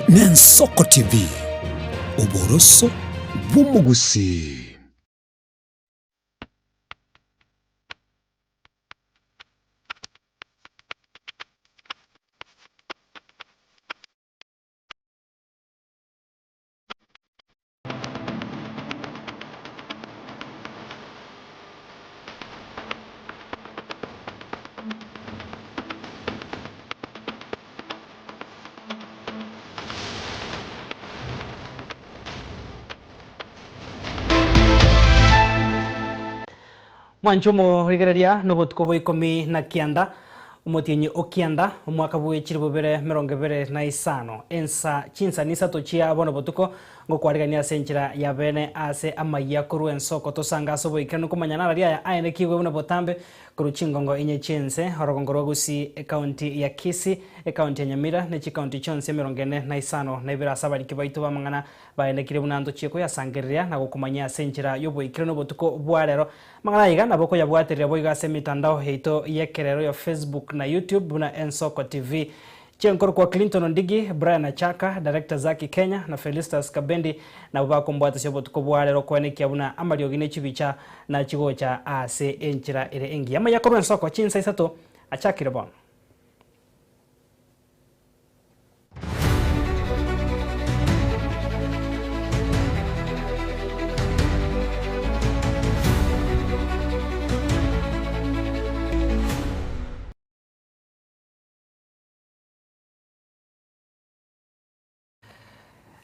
Nensoko TV, oboroso bw'omogusii. Mwanche omorigereria nobotuko bwa ikomi na kianda, omotienyi o kianda, omwaka bwe chilifu bibere emerongo ebere na isano, ensa chinsani isato chia bono botuko, ngokwarigania ase enchera ya bene ase amayia korwa ensoko tosange ase oboikeranu komanya narari aya aenekigwe buna botambe korwa chingongo inye chi'ense, orogongo rwa Gusii, ecounty ya Kisii, ecounty ya Nyamira, ne chicounty chionsi emerongo ene na isano na ibere ase abariki baito b'amang'ana Baenekire buna ntochie koyasangereria na gokomanyia ase enchera y'oboikeranu obotuko bwa rero. Amang'ana aya iga nabo okoyabwaterera boigo ase emetandao yaito y'ekerero ya Facebook na YouTube buna Ensoko TV. Chienkorokwa Clinton Ondigi, Brian Achaka, Director Zacky Kenya na Felistus Kabendi nabwo bakombwatesia obotuko bwa rero koenekia buna amariogi ne chibicha nachigocha ase enchera ere engiya. Amaya korwa Ensoko chinsa isato achakire bono.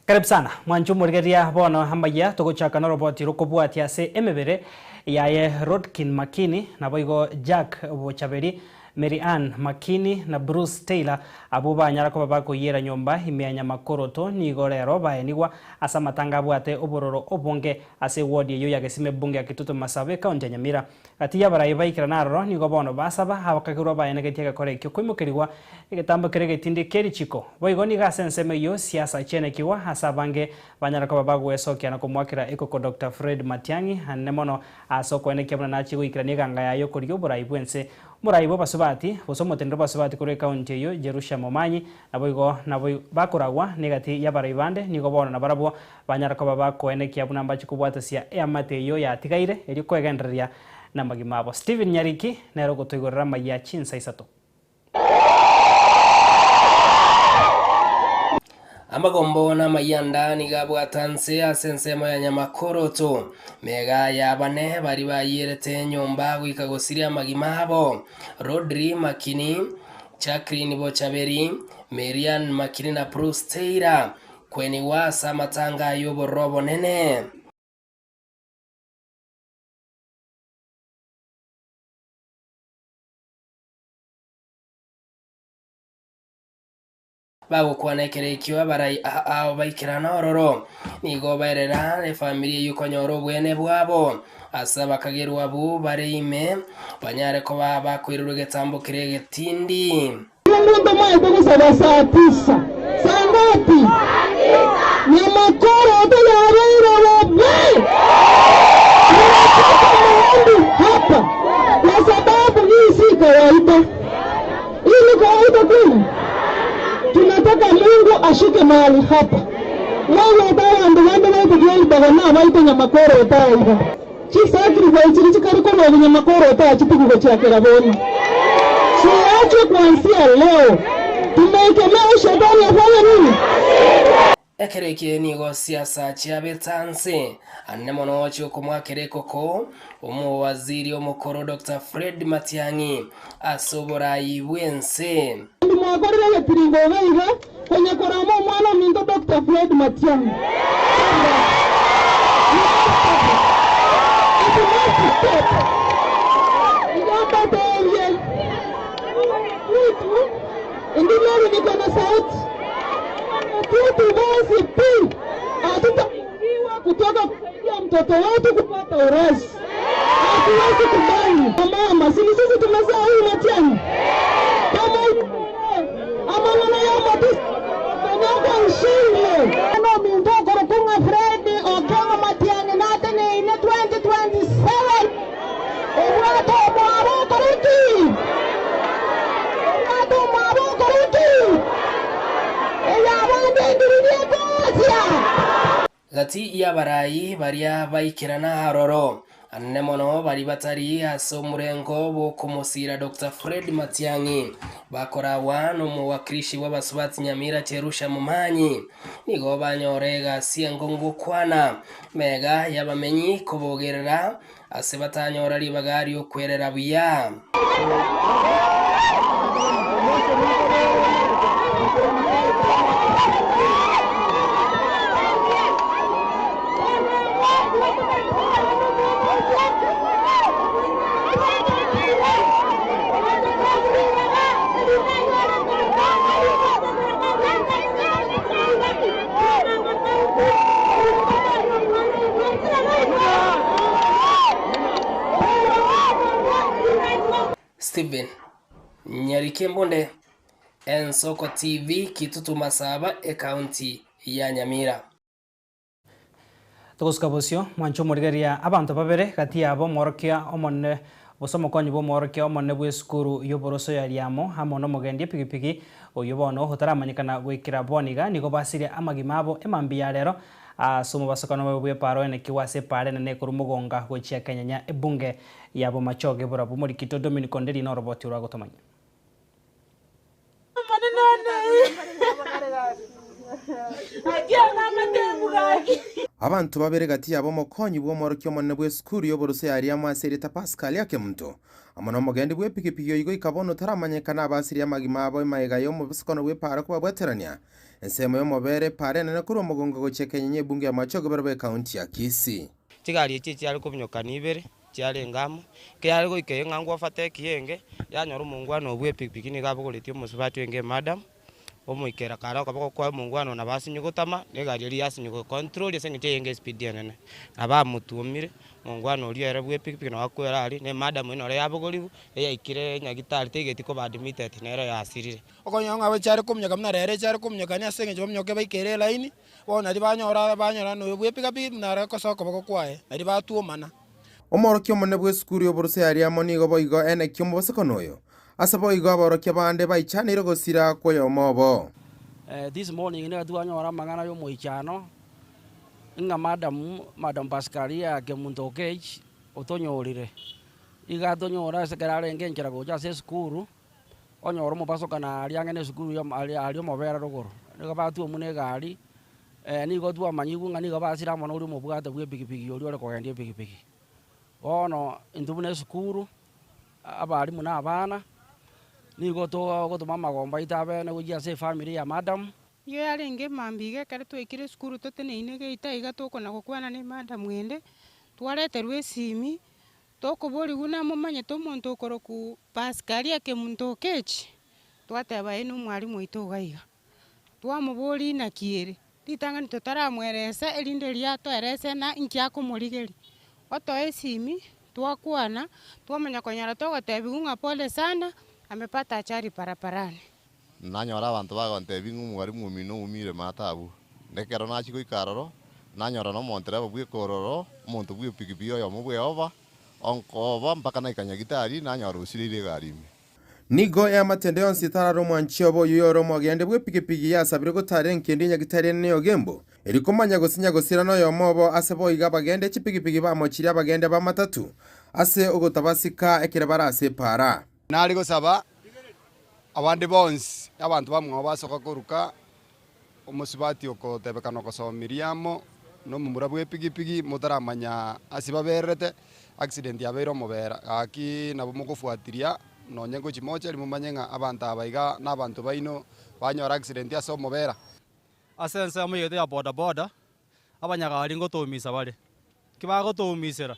Karibu sana mwanche omorigereria bono amaiya togochaka noroboti rokobwatia ase emebere yaye Rodkin Makini naboigo Jack Bochaberi Mary Ann Makini na Bruce Taylor abwo banyara koba bakoyiera nyomba ime ya Nyamakoroto nigo rero baenigwa ase amatanga abwate obororo obonge ase eward eyio ya Gesima ebunge ya Kitutu Masaba ekaunti ya Nyamira. Gati y'abarai baikerana aroro nigo bono basaba abakagerwa baenegetie egekora ekio koimokerigwa egetambo keria egetindi kie richiko. Boigo nigo ase ensemo eyio siasa chienekigwa ase abange banyara koba bagwesokia na komoakera ekoko Doctor Fred Matiang'i anene mono ase okoenekia buna nachie goikerania eganga yaye okorigia oborai bw'ense. Omorai bw'abasubati, gose omoteneneri bw'abasubati korwa ekaunti eyio Jerusha Momanyi, naboigo nabo bakoragwa negati y'abarai bande nigo bono nabarabwo banyara koba bakoenekia buna mbache kobwatasia eamate eyio yatigaire erio kwegendereria namagima abo. Stephen Nyariki nere ogotoigorera amayia chinsa isato. Amagombo na amayianda nigo abwate nse ase ensemo ya Nyamakoroto. Mega y'abane baria bayierete enyomba goika gosiria amagima abo, Rodri Makini, Jacqueline Bochaberi, Marianne Makini na Bruce Taylor, kwenigwa ase amatanga y'obororo obonene. Bagokwana ekero ekio abarai ao baikerana ororo, nigo baerera efamiri eyio konyora obwene bwabo ase abakagerwa abwo bare ime, banyare koba bakoirerwa egetambo keria egetindi. Omonto omaete gosaba saa tisa, saa ngapi? Nyamakoroto yabeire bobe. Tunataka maombi hapa kwa sababu hii si kawaida. Hii ni kawaida kweli? Tunataka Mungu ashuke mahali hapa. Wewe abandu bande bagotugia nabaite Nyamakoroto aiga. Chisacrifice chiria chikare korwa Nyamakoroto achitigu gochakera bono. Siachwe kuanzia leo. Tumeikemea huyu shetani afanye nini? Ekero eke nigo siasa chiabete anse anene mono chiokomoakera ekoko omowaziri omokoro Doctor Fred Matiang'i ase oborai bw'ense. Mwakorire egetiringo iga iga konya korama omwana ominto Doctor Fred Matiang'i. It must stop. Iga mbateebie, Rutu, indi nori niko na sauti. Tutu bonsi pi hatutaingiwa kutoka kusaidia mtoto wetu kupata urais. Hatuwezi kubali. Mama, si ni sisi tumezaa huyu Matiang'i? Kama amang'ana ya matusi Kanyako nshindwe. No minto korokunga Fred Okengo Matiang'i nateneine 2027 obwato omwabo okoruki obwato omwabo okoruki eyabande endire. Gati y'abarai baria baikerana aroro, anene mono baria batari ase omorengo bw'okomosiira Doctor Fred Matiang'i, bakoragwa nomowakilishi bw'abasubati Nyamira Jerusha Momanyi, nigo banyora egasi enkong'u gokwana mega y'abamenyi kobogerera ase batanyora ribaga ri'okwerera buya. Stephen Nyarike Mbunde, Ensoko TV, Kitutu Masaba, Ekaunti ya Nyamira. Togosuka bosio, mwanche omorigereria abanto babere gati yabo omworokia omonene gose omokonyi bw'omworokia omonene bw'esukuru y'oboroso ya Riamo amo nomogendi epigipigi oyio bono otaramanyekana goikera bono iga nigo basirie amagima abo emambia ya rero ase omobasokano obobe bw'epaaro enekigwe ase epaara enene ekorwa Mogonga gochia Kenyanya ebunge ya Bomachoge Borabu Morikito Dominic Onderi noroboti orwagotomanya. Abanto babere gati yabo omokonyi bw'omworokia omonene bw'esukuru y'oboruse ya Riamu ase erieta Pascal Akemunto, amo nomogendi bw'epigipigi oyio goika bono otaramanyekana abasirie amagima abo emagega y'omobosokano bw'epaara kobabwaterania ensemo y'omobere epaara enene korwa omogongo gochia Kenyenya ebunge ya Machoge barabwo ekaunti ya Kisii. Chigari echi echiare kominyokania ibere, chiarenge amo, ekiare goika eye ng'a ngwafate ekienge, yanyora omongwana obwo epikipiki nigo abogoretie omosubati oenge emadam, omoikera kare okoboko kwaye omongwana oyo nabo asinye gotama, na egari eria yasinye gocontrol ase eng'encho eyenge espeed enene. Nabo amotuomire, omongwana oria ere bwa epikipiki nabo akwera aria, na emadam eywo noro yabogoriwu, eyaikire nyagitari teigeti koba admitted, nero yasirire. Okonyora ng'a chiare kominyoka buna rero chiare kominyokania ase eng'encho baminyoke baikere elaini, bono naria banyora banyora noyo bwa epikapiki buna are gosoa okoboko kwaye, naria batuomana. Omworokia omonene bw'esukuru y'oboruse aria amo nigo boigo enekia omobosokano oyo, ase boigo aborokia bande baichaneire gosira kw'oyomo obo. This morning nigo twanyora amang'ana y'omoichano, ng'a madam, madam Pascalia Kemunto Okech otonyorire. Iga atonyora ase ekero arenge enchera gocha ase esukuru, onyora omobasokano aria ang'e na esukuru ya aria omobere rogoro, nigo batwomwa na egari, nigo twamanyigwe ng'a nigo basire amo na oria omobwate bwa epikipiki oria ore kogendia epikipiki. Bono intwe buna esukuru, abalimu na abana, nigo togotoma amagombo aito abene gochia ase efamiri ya madam. Nigo yarenge mambia iga ekero twaikire esukuru toteneine geita iga tokona gokwana na emadam ende, twareterwa esimi, Tokoborigwa namomanyete omonto okorokwa Pasikaria Kemunto Okechi? Twateba aye nomwalimu oito iga iga. Twamoboria inaki ere? Ritang'ani totaramweresa erinde riria atoerese na inki akomorigeria. Otoa esimi, twakwana, twamanya konyora togotebiwa ng'a pole sana, amepata ajali barabarani. Nanyora abanto bagontebia ng'a omwalimu omino oumire maate abwo. Na ekero nachia goika aroro, nanyora nomontereba bw'ekororo, omonto bw'epikipiki oyomo bw'Yehova, onkooba mpaka naika Nyagitari, nanyora osireire egari ime. Nigo eamate ende yonsi etarare omwanchi obo oyio ore omogende bw'epikipiki yasabire gotaarera engencho y'Nyagitari enene y'Ogembo, erio komanya gose nyagosira noyomo obo ase boigo abagende chipikipiki bamochirie abagende b'amatatu ase ogotabasika ekero bare ase epaara. Nare gosaba abande bonsi, abanto bamwabo basoka koruka omosubati okotebekana ogosomiria amo nomomura bw'epigipigi motaramanya ase babererete, accident yabeire omobera, gaki nabo mogofuatiria nonye ngochia mochari momanye ng'a abanto aba iga nabanto baino banyora accident ase omobera. Ase ensemo yaito ya bodaboda, abanyagari ngotoumisa bare. Ki bagotoumisera?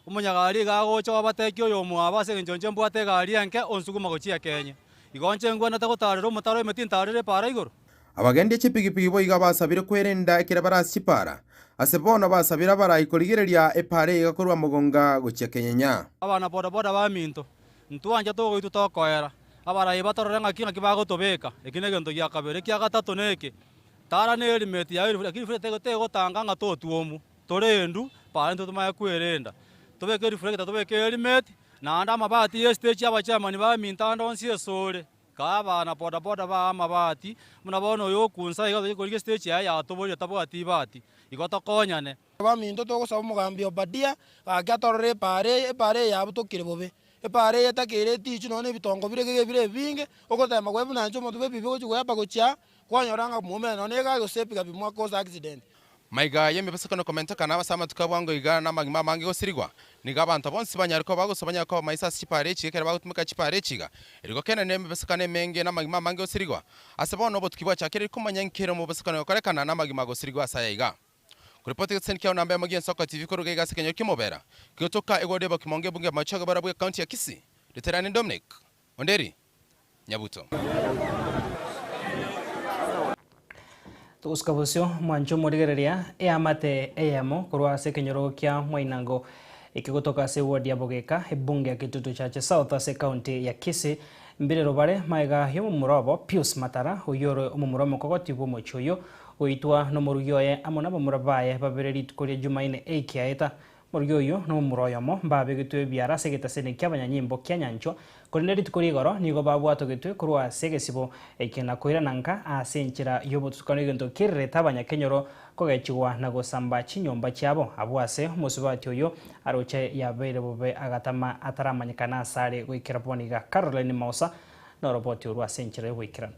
Omonyagari iga agocha obatekia oyomwabo ase engencho inche mbwate egari enke onsuguma gochia ekenye. Igo inche ngwenerete gotaarera omotaro emeti ntaarere epaara igoro? Abagendia chipigipigi boigo basabire kwerenda ekero bare ase chipara, ase bono basabire abarai korigereria epaara eye korwa mogonga gochia kenyenya. Abana bodaboda baminto, ntwancha togoitwa tokoera, abarai batorore ng'aki ng'aki bagotobeka, eki negento gia kabere. Ekia gatato neke, Tara nerimeti yaye rifu, lakini rifu tegotanga ng'a totwomu, torendu, para intwe tomanye kwerenda. Tobeke rifulekita tobeke erimeti, naende amabati ye stage abachairman baminto ande onsi esore. Kaa abana boda boda baa amabati, buna bono oyo okunsa iga tochia korigia estage yaye yatoborire tabwati ibati, igo tokonyane. Abaminto togosaba omogambi Obadia, gaki atorore epaara eye, epaara eye yabutokire bobe. Epaara eye etakeire etichwe nonya na ebitongo bire iga bire ebinge, ogotema gwe buna inche omonto bw'ebibe ogochia goepa gochia aa, kwanyora ng'a momera nonya na egari gose epigapi mwa cause accident. Maiga y'emebasokano komentekana ase amatuko a bwango iga na amagima amange gosirigwa, nigo abanto bonsi banyare koba gose banyare koba maiso ase chipaara echi ekero bagotumeka chipaara echi iga. Erigo kenene emebasokano emenge na amagima amange gosirigwa. Ase bono obotuki bwachakire komanya nkere omobasokano gokorekana na amagima gosirigwa ase aya iga. Koripoti egeteseni kiao namba emo gi'ensoko TV koruga iga ase ekenyoro ki'omobera, kigotoka egwori y'obokimonge ebunge y'amache ogobora bw'ecounty ya Kisii, Riterani Dominic Onderi. Nyabuto. Togosuka bosio mwanche omorigereria eamate eyemo korwa ase ekenyoro kia Mwainango ekegotoka ase eward ya Bogeka ebunge ya Kitutu Chache South ase ecounty ya Kisii mbirero bare magega yomomura obo Pius Matara oyio ore omomura omokogoti bw'omochie oyio goitwa nomorugi oye amo nabamura baye babere rituko ria Jumaine ekiaeta Morugi oyio nomomura oyomo mbabegetwe ebiara ase egetaseni ki'abanyanyimbo kia nyanchwa, korende rituko ri'igoro nigo babwatogetwe korwa ase egesibo eke na koirana nka ase enchera y'obotutukano egento kererete abanyakenyoro kogechigwa na gosamba chinyomba chiabo. Abwo ase omosubati oyio aroche yabeire bobe agatama ataramanyekana asare goikera bono iga. Caroline Mausa noroboti orwo ase enchera y'oboikeranu.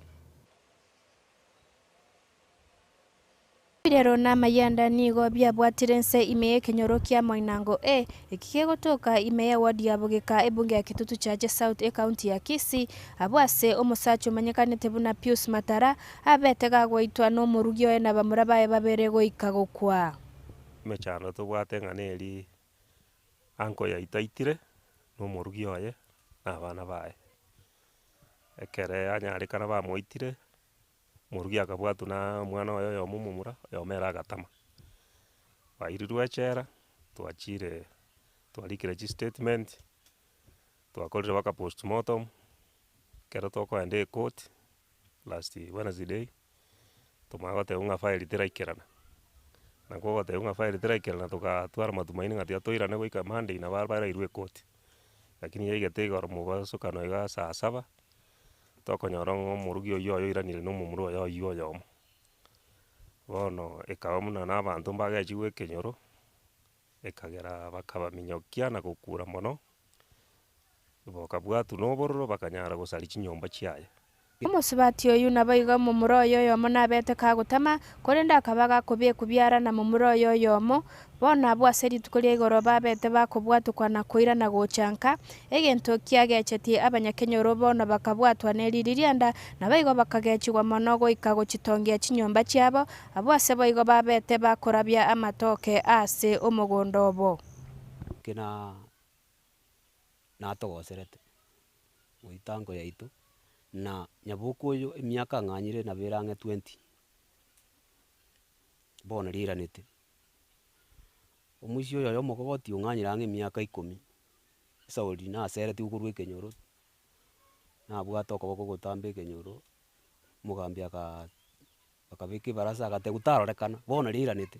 Ebirero na amayanda nigo biabwatire ense ime y'ekenyoro kia Moinango A, eki kegotoka ime y'eward ya Bogeka ebunge ya Kitutu Chache South ecounty ya Kisii, abwo ase omosacha omanyekanete buna Pius Matara abete gagoitwa nomorugi oye na bamura baye babere goika gokwa. Emechando tobwate ng'a neri uncle yaito aitire, na omorugi oye, na abana baye. Ekere anyarekana bamoitire. Omorugi akabwatwa na omwana oye oyomo omomura, oyomo ere agatama. Bairirwe echela, twachire twarikire chistatement, twakorire mpaka postmortem, ekero tokoenda ecourt last wednesday, tomanye gotebiwa ng'a file teraikerana, nakwo ogotebiwa ng'a file teraikerana togatwara matumaini ng'a tiga toirane goika monday nabo barairwe ecourt. Lakini yaigete igoro mobasokano iga saa saba. Tokonyora ng'a omorugi oyio oye oiranire na omomura oye oyio oyomo. Bono ekaba buna na abanto mbagechigwe ekenyoro, ekagera bakabaminyokia na gokura mono, bokabwatwa na obororo bakanyara gosaria chinyomba chiaye. Omosubati oyio naboigo momura oye oyomo nabete kagotama, korende akaba gakobekwa biara na momura oye oyomo. Bono abwo ase rituko ria igoro babete bakobwatokwa na koirana gocha nka, egento kiagechetie abanyakenyoro bono bakabwatwa neriri rianda, naboigo bakagechigwa mono goika gochitongia chinyomba chiabo, abwo ase boigo babete bakorabia amatoke ase omogondo obo. Kina natogoserete. Goita ango yaito, na nyaboka oyo emiaka ang'anyire nabo ere ang'e twenty, bono riranete. Omoisia oyo oyo omokogoti ong'anyire ang'e emiaka ikomi, esauri naseretigwe korwa ekenyoro, nabwate okoboko gotamba ekenyoro, omogambi akaa akabeka ebarasa agatebwa tarorekana, bono riranete,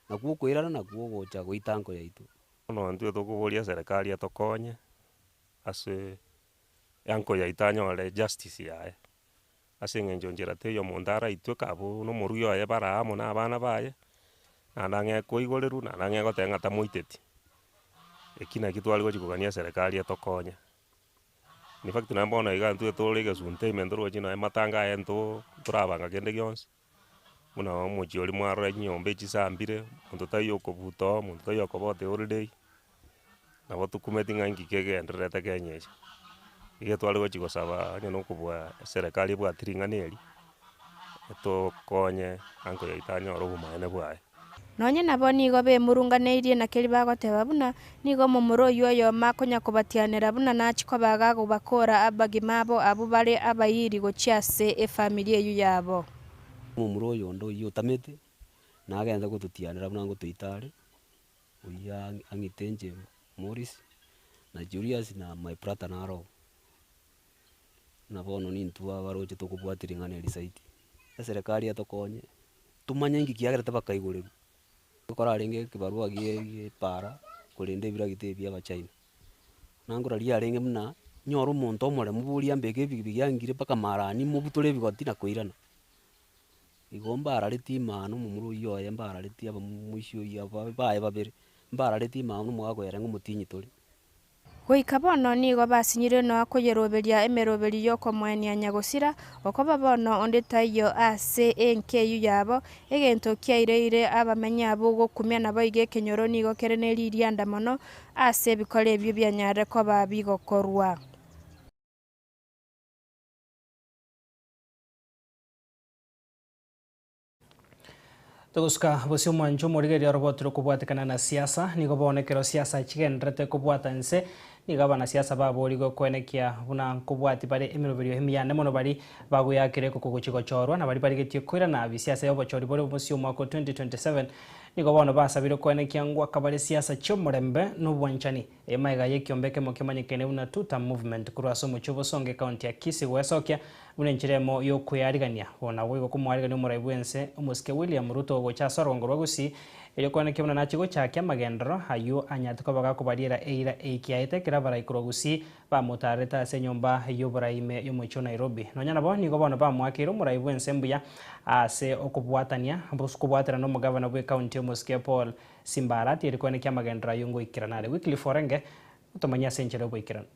nakwo okoirana nakwo ogocha goita ango yaito. Bono intwe tokoboria eserekari etokonye. Ase uncle yaito anyore justice yaye, ase eng'encho nchera teiyo omonto araitwe kabu na omorugi oye bare amo na abana baye, naende ang'e koigorerwa naende ang'e goteba ng'a tamoiteti. Eki nakio tware gochi kogania eserekari etokonye. In fact nonye bono iga intwe tore egesunte ime ntorochi nonye matanga aye ntoo ntorabanga kende gionsi, buna omochie oria mwarora chinyomba echisambire, monto taiyo okobuta oo, monto taiyo okobota eholiday. Nabo tokumeti ng'a inki kegendererete Kenya eche. Iga tware gochi gosaba onye na okobua eserekari ebwati ring'ana eri, etokonye uncle yaito anyore obomaene bwaye. Nonye nabo nigo bemurunganeirie na keria bagoteba buna, nigo omomura oyio oyomo akonya kobatianera buna nachie koba gagobakora abagima abo abwo bare abairi gochia ase efamiri eyio yabo. Omomura oyo onde oyio otamete, nagende gototianera buna ngotoita are. Oyio ang'ite inche Morris, na Julius na my brother naro oo. Buna bono nintwe abaroche tokobwatia ring'ana eri zaidi. Eserekari etokonye, tomanye inki kiagerete bakaigorerwa. Ekero arenge ekebarua gie gie epaara korenda ebiragita ebi bia abachina. Nangora riarenge buna. Nyore omonto omoremu boria ambeke ebigibigi angire mpaka marani mobutore ebigoti na koirana. Igo mbarareti imana omomura oyio oye mbarareti abamoisia oyio aba baye babere, mbarareti imana omogaka oyo arenge omotinyi tore. Goika bono nigo basinyirwe noa koyeroberia emeroberi y'okomoenia nyagosira, okoba bono onde taiyo ase enka eyio yabo, egento kiaireire abamenyi abwo gokumia naboigo ekenyoro nigo kere ne ririanda mono ase ebikora ebio bianyarire koba bigokorwa. Togosuka bosio omwancho omorigereria oroboti rokobwatekana na siasa, nigo bono ekero siasa chigendererete kobwata inse, nigo abanasiasa baborigwe koenekia buna nkobwati bare emeroberio emiyane mono bari bagoyakera ekoko gochia gochorwa na bari barigetie koirana bisiasa y'obochori bore bosio omwaka o 2027 nigo bono basabire koenekia ngwaka bare siasa chi'omorembe na obwanchani. Eye magega y'ekiombe ekemo kemanyekaine buna Tuta Movement korwa ase omochie o Bosongo ekaunti ya Kisii goesokia buna enchera emo y'okwearigania. Bono naboigo komoarigania omorai bw'ense omosike William Ruto gocha ase orogongo rwa Gusii erio koenekia buna nachie gochakia amagenderero ayio anyarete koba gakobariera eira eikiaete ekero abarai korwa Gusii bamotaarerete ase enyomba y'oborai ime y'omochie o Nairobi. Nonya nabo nigo bono bamoakeire omorai bw'ense mbuya ase okobwatania kobwaterana nomogavana bw'ekaunti omosike Paul Simba tieri koenekia amagenderero ayio ngoikerana are. Wycliffe orenge otomanyie ase enchera y'oboikeranu.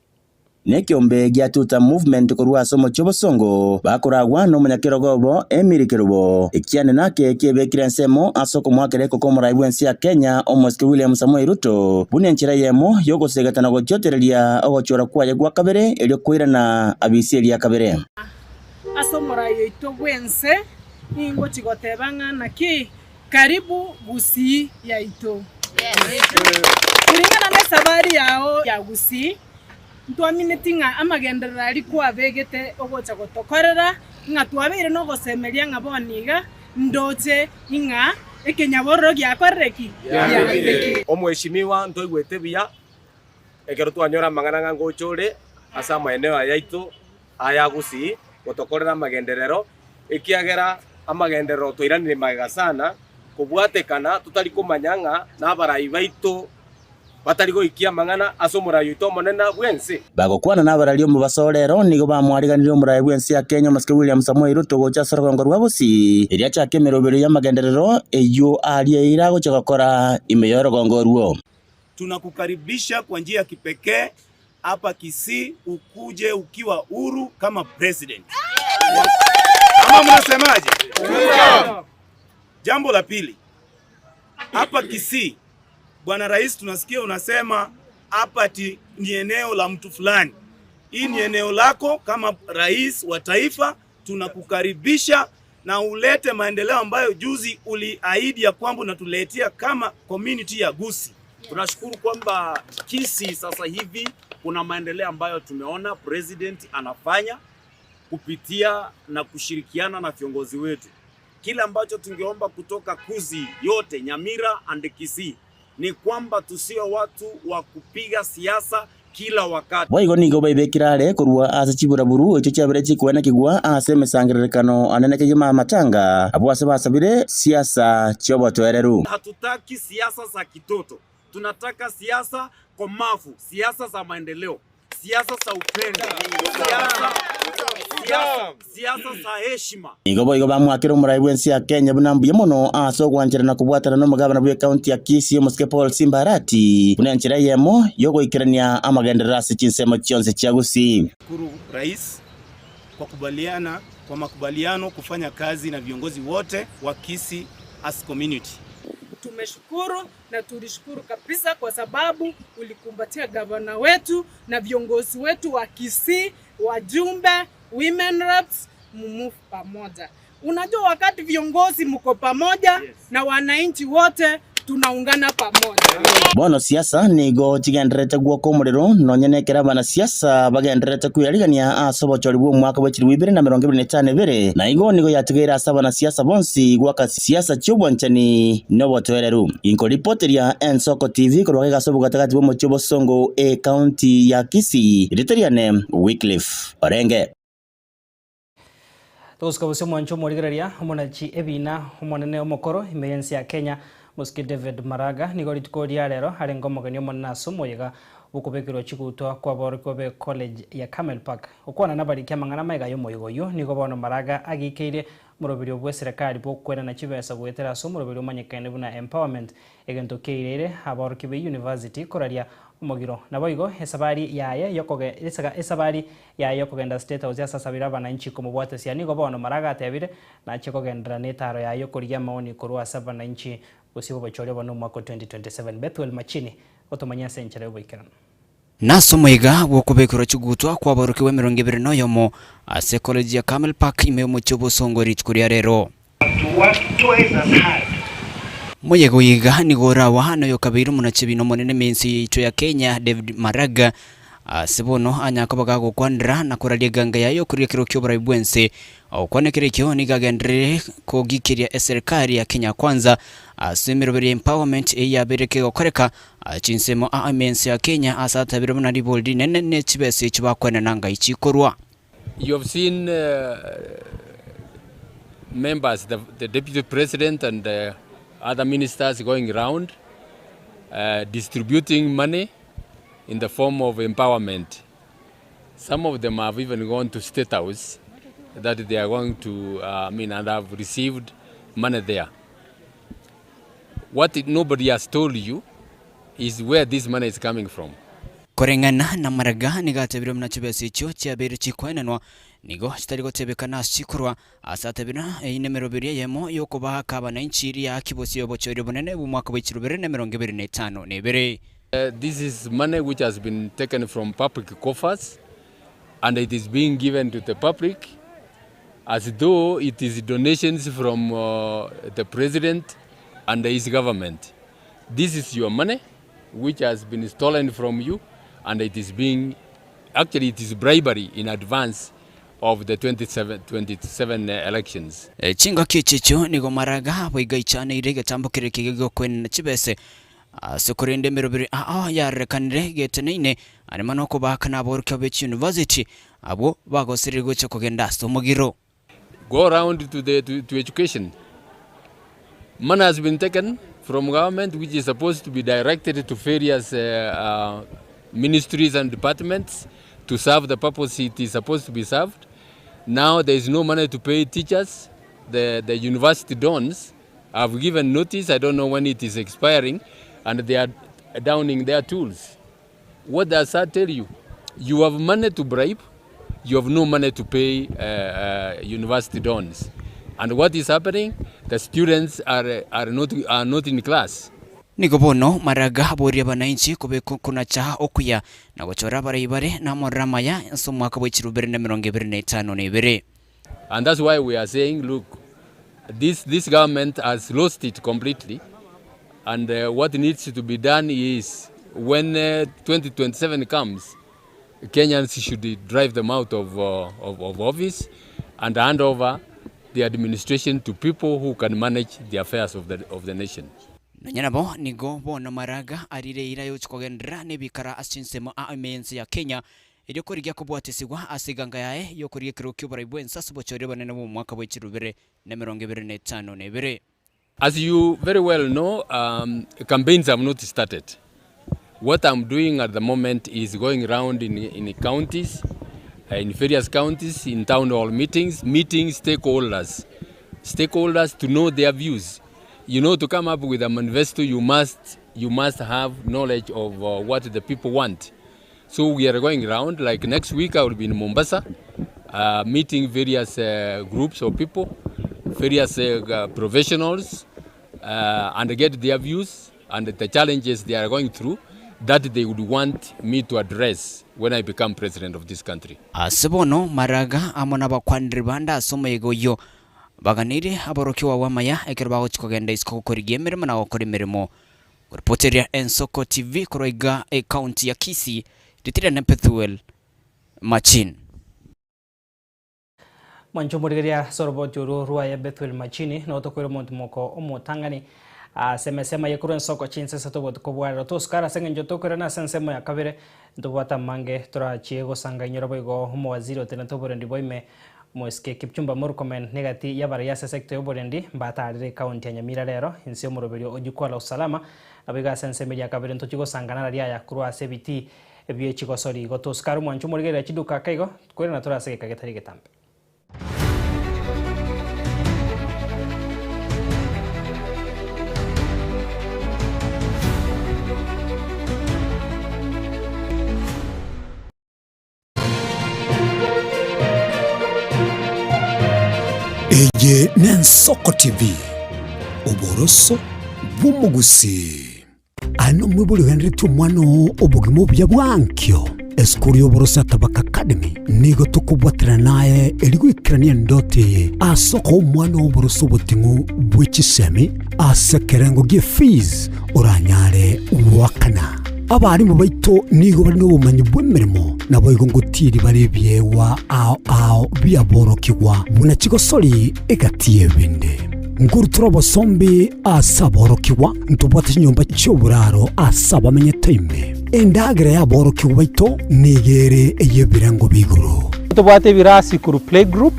Nekeombe gia Tuta Movement korwa ase omochie obosongo bakoragwa nomonyakerogo obo Emily Kerubo. Ekiane nake kiebekire ensemo ase okomoakera ekoko omorai bw'ense ya Kenya omosike William Samoei Ruto buna enchera eyemo y'ogosegeta na gochiotereria ogochora kwaye gwa kabere erio koirana abisi eria kabere. Ase omorai oito bw'ense ningochi goteba ng'a naki Karibu Gusii yaito. Kuringana nesabari yao ya Gusii, ntwamineti ng'a amagenderero aria kwabegete ogocha gotokorera, ng'a twabeire nogosemeria ng'a bono iga ndoche ng'a ekenyabororo giakorire ki? Giabeire. Omweshimiwa ntoigwete buya ekero twanyora amang'ana ng'a ngocha ore ase amaeneo aya aito aya Gusii gotokorera amagenderero, ekiagera amagenderero toiranire magega sana, kobwatekana totari komanya ng'a nabarai baito batari goikia amang'ana ase omorai oito omonene bw'ense. Bagokwana nabararia omobaso o rero, nigo bamwariganirie omorai bw'ense ya Kenya omosike William Samoei Ruto gocha ase orogongo rwa Gusii, erio achake emeroberio y'amagenderero eyio aria eira agochia gokora ime y'orogongo orwo. Tunakukaribisha kwa njia ya kipekee hapa Kisii ukuje ukiwa huru kama president. Ama mnasemaje? Jambo la pili, hapa Kisii, Bwana Rais, tunasikia unasema hapa ati ni eneo la mtu fulani. Hii ni eneo lako kama rais wa taifa, tunakukaribisha na ulete maendeleo ambayo juzi uliahidi ya kwamba unatuletea kama community ya Gusii. Tunashukuru kwamba Kisii sasa hivi kuna maendeleo ambayo tumeona president anafanya kupitia na kushirikiana na viongozi wetu. Kile ambacho tungeomba kutoka Gusii yote Nyamira and Kisii ni kwamba tusiwe watu wa kupiga siasa kila wakati. Boigo nigo baibekire are korwa ase chiburaburu echio chiabere chikwenekigwa ase emesangererekano anene kegima amatanga, abwo ase basabire siasa chi'obotoereru. Hatutaki siasa za kitoto, tunataka siasa komavu, siasa za maendeleo, siasa za upendo, siasa, siasa, siasa za heshima. Nigo boigo bamwakire omorai bw'ense ya Kenya buna mbuya mono ase ogwancherana na kobwatana nomogabana bw'ecounty ya Kisii omosike Paul Simba Arati buna enchera eyemo y'ogoikerania amagenderero ase chinsemo chionsi chia Gusii. Shukuru Rais kwa kubaliana kwa makubaliano kufanya kazi na viongozi wote wa Kisii as community. Tumeshukuru na tulishukuru kabisa kwa sababu ulikumbatia gavana wetu na viongozi wetu wa Kisii, wajumbe, women reps, mumove pamoja. Unajua wakati viongozi mko pamoja yes, na wananchi wote tunaungana pamoja. Bono siasa nigo chigendererete gwoka omorero nonya nekero abanasiasa bagendererete kweyarigania ase obochori bw'omwaka bwe chilifu ibere na emerongo ebere na etano ebere, na igo nigo yatigaire ase abanasiasa bonsi goaka siasa chi'obwanchani na obotoereru. Inkoripoteria Ensoko TV korwa gaiga ase obogatagati bw'omochie obosongo ecounty ya Kisii, rieta riane Wycliffe Orenge. Togosuka bosio omwancho omorigereria, omonachi ebiina omonene omokoro ime y'ense ya Kenya, Mosike David Maraga, nigo rituko ria rero arenge omogeni omonene ase omoyega bw'okobekerwa chigutwa kw'aborokigwa be college ya Carmel Park. Gokwana nabariki amang'ana amaiga y'omoyega oyio, nigo bono Maraga ageikeire omoroberio bw'eserekari bw'okwenana chibesa goetera ase omoroberio omanyekaine buna empowerment, egento kiaireire abaorokia be university koraria omogiro. Naboigo esabari yaye yokoge esabari yaye yokogenda State House ase asabire abananchi komobwatesia nigo bono Maraga atebire nachie kogenderera netaro yaye yokorigia amaoni korwa ase abananchi bosio bw'obochori obo nomwaka o 2027. Bethuel Machini gotomanyia ase enchera y'oboikeranu. Nase omoiga bw'okobekerwa chigutwa kw'aborokigwa emerongo ebere na oyomo ase ecollege ya Carmel Park ime y'omochie o Bosongo rituko ria rero. Moyega oyo iga nigo orawa noyokabeire omonachebina omonene ime y'ense yaito ya Kenya David Maraga ase bono anyare koba gagokwanera na koraria eganga yaye y'okoria ekero ki'oborabi bw'ense. Ogokwana ekero ekio nigo agenderere kogikeria eserekari ya Kenya Kwanza ase emeroberi ya empowerment eyio yabeire kegokoreka Chinsemo aa ime ense ya Kenya ase atabire buna ribori rinene ne chibesa echio bakwenena ngai chikorwa. You have seen members, the, the deputy president and the other ministers going round distributing money in the form of empowerment. Some of them have even gone to State House that they are going to, I mean, and have received money there. What nobody has told you is where this money is coming from. Koreng'ana namaraga nigo atebire buna chibesa echio chiabeire chikoenanwa nigo chitari gotebekana ase chikorwa, ase atebire ng'a eyio nemeroberio eyemo y'okobaaka abananchi riaaki bosio obochori obonene bw'omwaka bwa chirubere na emerongo ebere na etano na ebere. This is money which has been taken from public coffers and it is being given to the public as though it is donations from the president and his government. This is your money which has been stolen from you and it is being, actually it is bribery in advance of the 2027 elections. Chingaki echi echio nigo Maraga boigo aichaneire egetambo keria kiga gi'okwenena chibese Ase korende emeroberi ao yarorekanire geteneine arimo nokobaaka naborokia be chiyunivasiti abwo bagosereria gocha kogenda ase omogiro. Go round to the to, to education. Money has been taken from government which is supposed to be directed to various uh, uh, ministries and departments to serve the purpose it is supposed to be served. Now there is no money to pay teachers. The, the university dons have given notice, I don't know when it is expiring, and they are downing their tools. What does that tell you? You have money to bribe, you have no money to pay uh, uh, university dons. And what is happening? The students are, are, not, are not in class. Nigo bono Maraga aboria abananchi kobeka okonacha okuya na gochora abarai bare namorero amaya ase omwaka bwe chirubere na emerongo ebere na etano na ebere. And that's why we are saying, look, this, this government has lost it completely. And uh, what needs to be done is when uh, 2027 comes, Kenyans should drive them out of, uh, of, of office and hand over the administration to people who can manage the affairs of the, of the nation. Nonya nabo nigo bono Maraga arire eira yochia kogenderera nebikara ase chinsemo aa ime y'ense ya Kenya Erio korigia kobwatesigwa ase eganga yaye y'okorigia ekerogo ki'oborai bw'ense ase obochori obonene bw'omwaka bwe chirubere na emerongo ebere na etano na ebere. As you very well know, um, campaigns have not started. What I'm doing at the moment is going round in, in counties, uh, in various counties, in town hall meetings, meeting stakeholders, stakeholders to know their views. You know, to come up with a manifesto, you must, you must have knowledge of uh, what the people want. So we are going round, like next week I will be in Mombasa, uh, meeting various uh, groups of people, various uh, professionals, uh, and get their views and the challenges they are going through that they would want me to address when I become president of this country. Ase bono Maraga amo nabakwaneri bande ase omoyega oyio baganeirie aborokigwa bw'amaya ekero bagochia kogenda isiko gokorigia emeremo na gokora emeremo Koripoteria Ensoko TV korwa iga ecounty ya Kisii, Ritirene Pethuel Machin. Mwanche omorigereria ase oroboti orwo rwaye Bethuel Machini nigo tokoira omonto moko omotang'ani ase emesa emaye korwa ensoko chinsese tobotuko bwa rero tosukare ase eng'encho tokoirana ase ensemo ya kabere ntobwate amange torachie gosanga inyora boigo omowaziri otenenete oborendi bwa ime. Moisike Kipchumba Murkomen negati y'abarai ase sector y'oborendi mbatarire ekaunti ya Nyamira rero inse y'omoroberio o Jukwaa la Usalama naboigo ase ensemo eria kabere ntochie gosangana araria aya korwa ase ebitii bie chigosori igo tosukare omwancho omorigerera chiduka ake igo koirana tore ase egeka getari egetambe. Eye n'Ensoko TV, oboroso bw'omogusii. Aye nomoibori ogenderetie omwana oo obogima obuya bwa ankio. Esukuru y'oboroso ya Tabaka Academy nigo tokobwaterana naye erio goikerania endoto eye ase okoa omwana oo oboroso oboting'u bwe chisemi ase ekerengo gie fees oranyare goakana. Abarimu baito nigo bare nobomanyi bw'emeremo, naboigo ngotiiri bare ebiegwa ao ao bi'aborokigwa, buna chigosori egati y'ebinde. Nkorutora obosombi ase aborokigwa, ntobwate chinyomba chi'oboraro ase abamenyete ime. Endagera y'aborokigwa baito nigo ere ey'ebirengo bi'igoro. Tobwate ebirasi korwa playgroup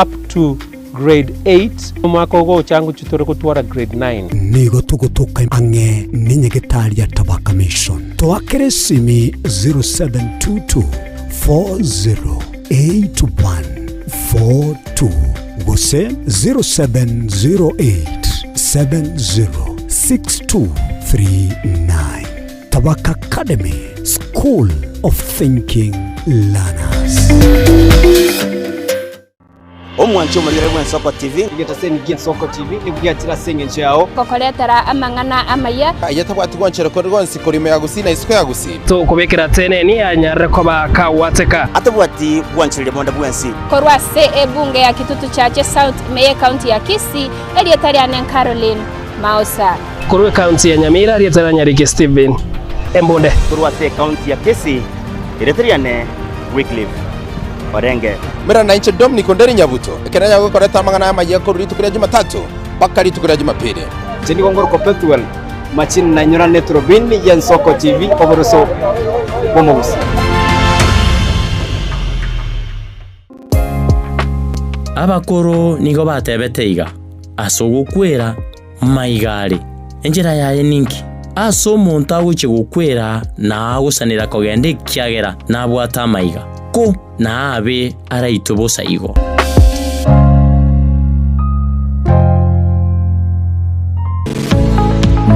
up to Grade 8, omwaka ogocha ngochia tore gotwara grade 9. Nigo togotoka ang'e nenyagetari ya Tabaka Mission. Toakere esimi 0722 408142 gose 0708 706239. Tabaka Academy, School of Thinking Learners. Omwanchi omorigere bw'Ensoko TV. Egetaseni gi'Ensoko TV nigo giachire ase engencho yao. Gokoretera amang'ana amaya. Aye tabwati gwanchera kore gwonsi korwa ime ya Gusii na isiko ya Gusii. Tokobekera teneni anyarire koba kagwateka. Atabwati gwanchereria bonde bwensi. Korwa ase ebunge ya Kitutu Chache South ime y'ecounty ya Kisii, erieta riane Caroline Mausa. Korwa ecounty ya Nyamira, erieta ria Nyariki Stephen Embunde. Korwa ase ecounty ya Kisii, erieta riane Wycliffe Orenge. Mera nainche Dominic Onderi Nyabuto, ekero nanyare gokoreta amang'ana aya amayia korwa rituko ria Jumatatu mpaka rituko ria Jumapili. Inche nigo ngorokwa Pethuel Machini nainyorane eturubini y'Ensoko TV oboroso bw'omogusii. Abakoro nigo batebete iga, Ase ogokwera maiga are, enchera yaye ninki? Ase omonto agochia gokwera na agosanera kogenda ekiagera nabwate amaiga, ko naabe araitwe bosa igo.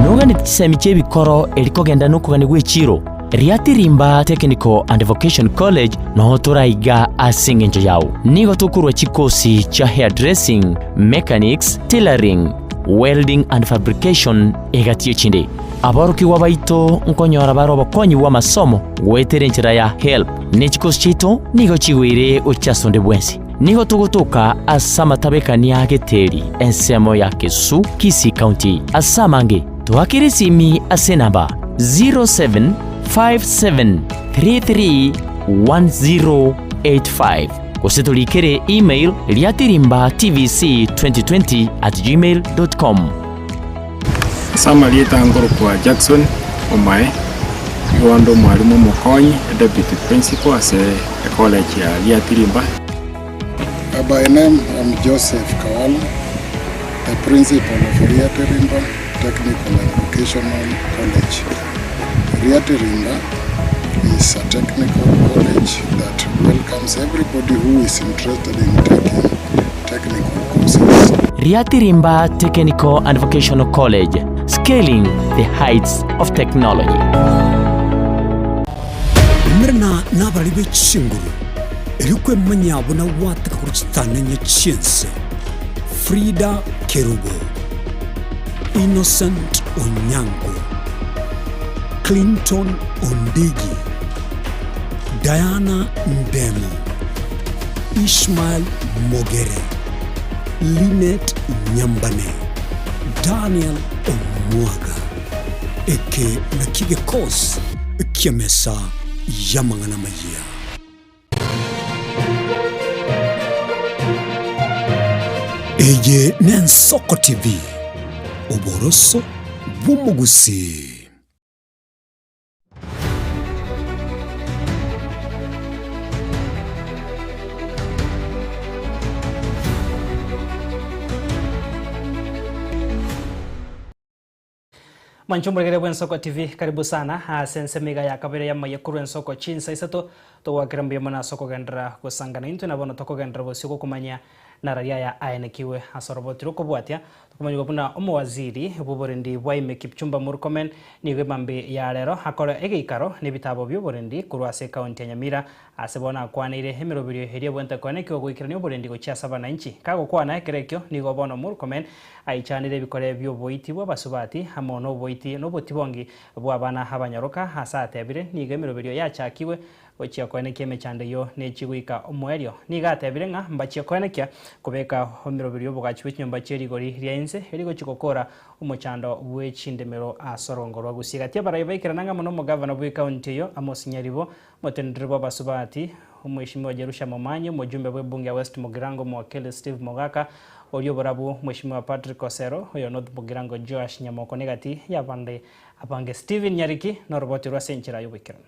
Noganeti chisemi chi'ebikoro eri kogenda nokogania gw'echiro? Riatirimba Technical and Vocation College noo toraiga ase engencho yao. Nigo tokorua chikosi chia hairdressing, mechanics, tailoring, welding and fabrication egati y'echinde. Aborokigwa baito nkonyora bare obokonyi bw'amasomo goetera enchera ya HELB, ne chikosi chiaito nigo chigoire gochia ase onde bwensi. Nigo togotoka ase amatabekania a Geteri, ensemo ya Kesu, Kisii County. Ase amange, toakere esimi ase enamba 0757331085 gose torikere email riatirimbatvc2020@gmail.com. Ase amarieta nkorokwa Jackson Omae, nigo ande omwalimu omokonyi, deputy principal ase ecollege ya Riatirimba. By name I'm Joseph Kawala, the principal of Riatirimba Technical and Vocational College. Riatirimba is a technical college that welcomes everybody who is interested in taking technical courses. Riatirimba Technical and Vocational College, scaling the heights of technology. Umerana nabarari be chinguru, erio kwemanya buna gwateka korwa chitananya chi'ense. Frida Kerubo, Innocent Onyango, Clinton Ondigi, Diana Ndemo, Ishmael Mogere, Linet Nyambane, Daniel Omwaga. Eke nakio egekosi ki'emesa y'amang'ana amayia. Eye n'Ensoko TV, oboroso bw'omogusii. Mwanche omoregereria bw'Ensoko TV, karibu sana ase ensemo iga ya kabere y'amaiya korwa Ensoko chinsa isato, togwakera mbuya mono ase okogenderera gosangana intwe na bono tokogenderera bosio gokomanya narari aya aenekigwe ase oroboti rw'okobwatia. Tokomanyigwa buna omowaziri bw'oborendi bwa ime Kipchumba Murkomen nigo emambia ya rero akore egeikaro n'ebitabo bi'oborendi korwa ase ekaunti ya Nyamira ase bono akwaneire emeroberio eria ebwente koenekigwa goikerania oborendi gochia ase abananchi. Kagokwana ekero ekio nigo bono Murkomen aichanire ebikore bi'oboiti bw'abasubati amo noboiti nobotibongi bw'abana abanyaroka ase atebire nigo emeroberio yachakigwe Gochia koenekia emechando eyio nechie goika omoerio. Nigo atebire ng'a mbachie koenekia kobeka emeroberi y'obogachi bwe chinyomba chie rigori ria inse eri gochia gokora omochando bwe chindemero ase orongo rwa Gusii. Gati abarai baikerana ng'a mono omogavana bw'ekaunti eyio Amos Nyaribo, omoteneneri bw'abasubati Omweshimiwa Jerusha Momanyi, omojumbe bw'ebunge ya West Mugirango Omowakili Steve Mogaka, oria oborabu Mweshimiwa Patrick Osero, oyo North Mugirango Joash Nyamoko negati y'abande abange. Stephen Nyariki noroboti rw'ase enchera y'oboikeranu.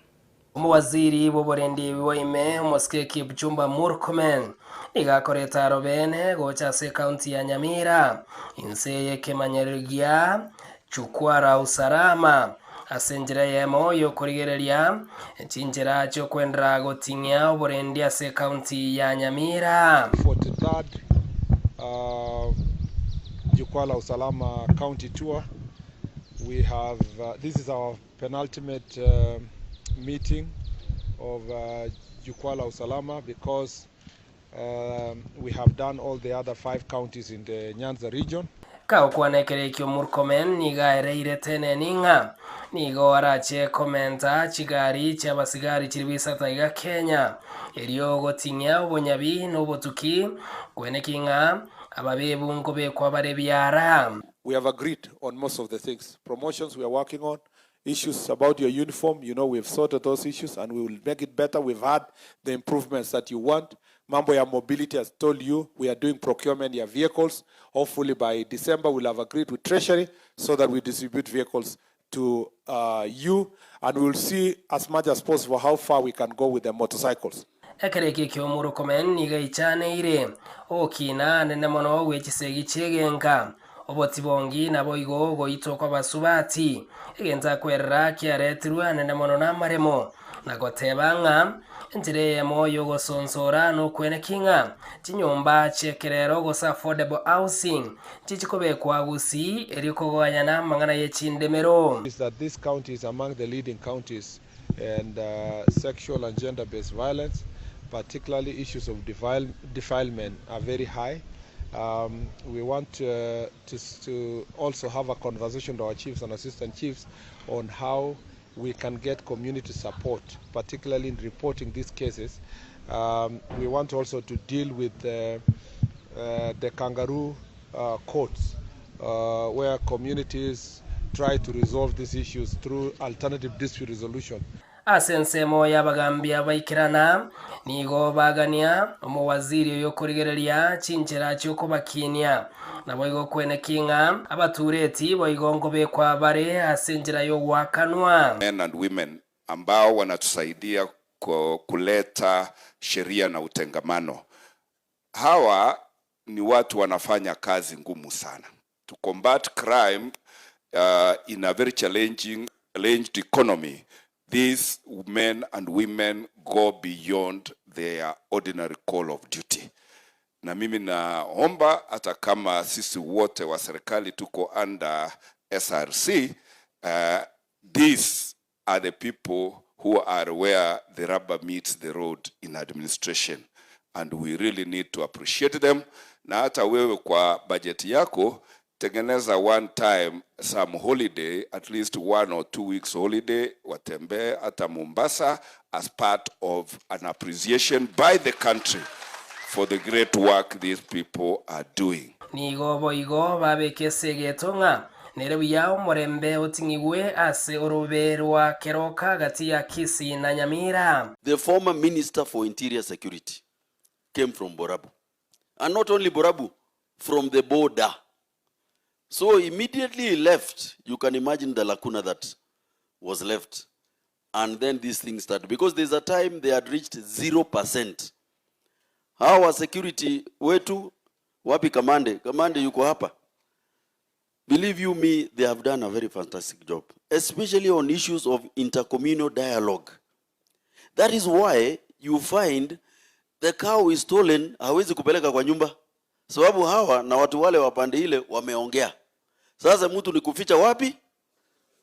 Omowaziri bw'oborendi bwa ime, omosike Kipchumba Murkomen, nigo akoreta arobene gocha ase ekaunti ya Nyamira inse y'ekemanyererio gia Jukwaa la Usalama ase enchera eyemo y'okorigereria chinchera chi'okwendera goting'ia oborendi ase ekaunti ya Nyamira. 43rd Jukwaa la Usalama County Tour, we have this is our penultimate meeting of Jukwaa la Usalama because we have done all the other five counties in the Nyanza region. Kagokwana ekero ekio Murkomen nigo aereire Teneni ng'a nigo arache komenta chigari chi'abasigari chilifu isato aiga Kenya, erio goting'ia obonyabi na obotuki, kweneki ng'a ababebu nkobekwa bare biara. We have agreed on most of the things, promotions we are working on, issues about your uniform, you know we have sorted those issues and we will make it better, we've had the improvements that you want. Mambo ya mobility has told you we are doing procurement ya vehicles, hopefully by December we'll have agreed with Treasury so that we distribute vehicles to uh, you and we will see as much as possible how far we can go with the motorcycles. Ekero ekio ki'Omurkomen nigo eichaneire ogokina anene mono gwe chisegi chi'egenka, obotibongi naboigo ogoitwa kw'abasubati, egento akwerera kiaretirwe anene mono namaremo, na goteba ng'a enchera eyemo y'ogosonsora nokweneki ng'a chinyomba chi'ekerero gose affordable housing nchichikobekwa gusii erio kogayana amang'ana ye chindemero. Is that this county is among the leading counties and sexual and gender based violence particularly issues of defilement are very high um, we want to, to, to also have a conversation to our chiefs and assistant chiefs on how we can get community support particularly in reporting these cases um, we want also to deal with the, uh, the kangaroo uh, courts uh, where communities try to resolve these issues through alternative dispute resolution. Ase ensemo y'abagambi abaikerana, nigo bagania omowaziri oyo korigereria chinchera chi'okobakinia. Naboigo kweneki ng'a abatureti boigo nkobekwa bare ase enchera y'ogoakanwa. Men and women ambao wanatusaidia kuleta sheria na utengamano. Hawa ni watu wanafanya kazi ngumu sana. To combat crime in a very challenging challenged economy, these men and women go beyond their ordinary call of duty. Na mimi naomba hata kama sisi wote wa serikali tuko under SRC, these are the people who are where the rubber meets the road in administration and we really need to appreciate them. Na hata wewe kwa bajeti yako tengeneza one time some holiday, at least 1 or 2 weeks holiday, watembee hata Mombasa as part of an appreciation by the country for the great work these people are doing. Nigo boigo babeka esegeto ng'a nere buya omorembe oting'igwe ase orobe rwa keroka gati ya Kisii na Nyamira. The former Minister for Interior Security came from Borabu. And not only Borabu, from the border. So immediately he left, you can imagine the lacuna that was left. And then these things started. Because there's a time they had reached 0%. Hawa security wetu, wapi kamande? Kamande yuko hapa. Believe you me, they have done a very fantastic job, especially on issues of intercommunal dialogue. That is why you find the cow is stolen, hawezi kupeleka kwa nyumba, sababu hawa na watu wale wa pande ile wameongea. Sasa mtu ni kuficha wapi?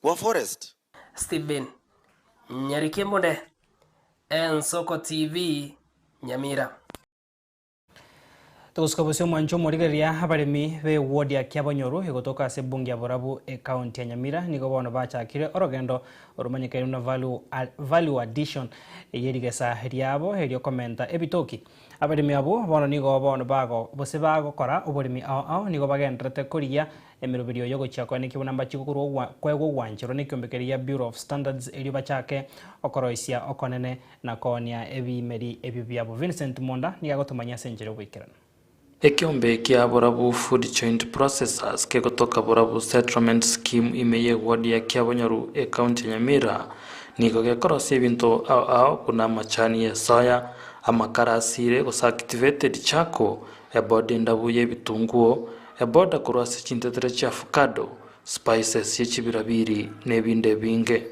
Kwa forest. Stephen Nyarikembunde, Ensoko TV, Nyamira. Togosuka bosio omwancho omorigereria abaremi be ward ya Kiabonyoru egotoka ase ebunge ya Borabu ecounty ya Nyamira nigo bono bachakire orogendo oromanyekaine buna value, value addition yerigesa riabo erio komenta ebitoki. Abaremi abwo bono nigo bono bago gose bagokora oboremi ao ao nigo bagendererete korigia emeroberio yogochia koenekia buna mbachie gokorwa koegwa ogwancherwa nekiombe keria gia Bureau of Standards erio bachake okoroisia okonene na koonia ebimeri ebio biabo. Vincent Monda nigo agotomanyia ase enchera y'oboikeranu. Ekeombe kia Borabu Food Joint Processors kegotoka Borabu Settlement Scheme ime y'eward ya Kiabonyoru ecounty ya Nyamira nigo gekorosia ebinto ao ao buna amachani y'esoya, amakara asire gose activated charcoal, eboda endabu y'ebitunguo, eboda korwa ase chintetere chia avocado, spices ye chibirabiri na ebinde ebinge.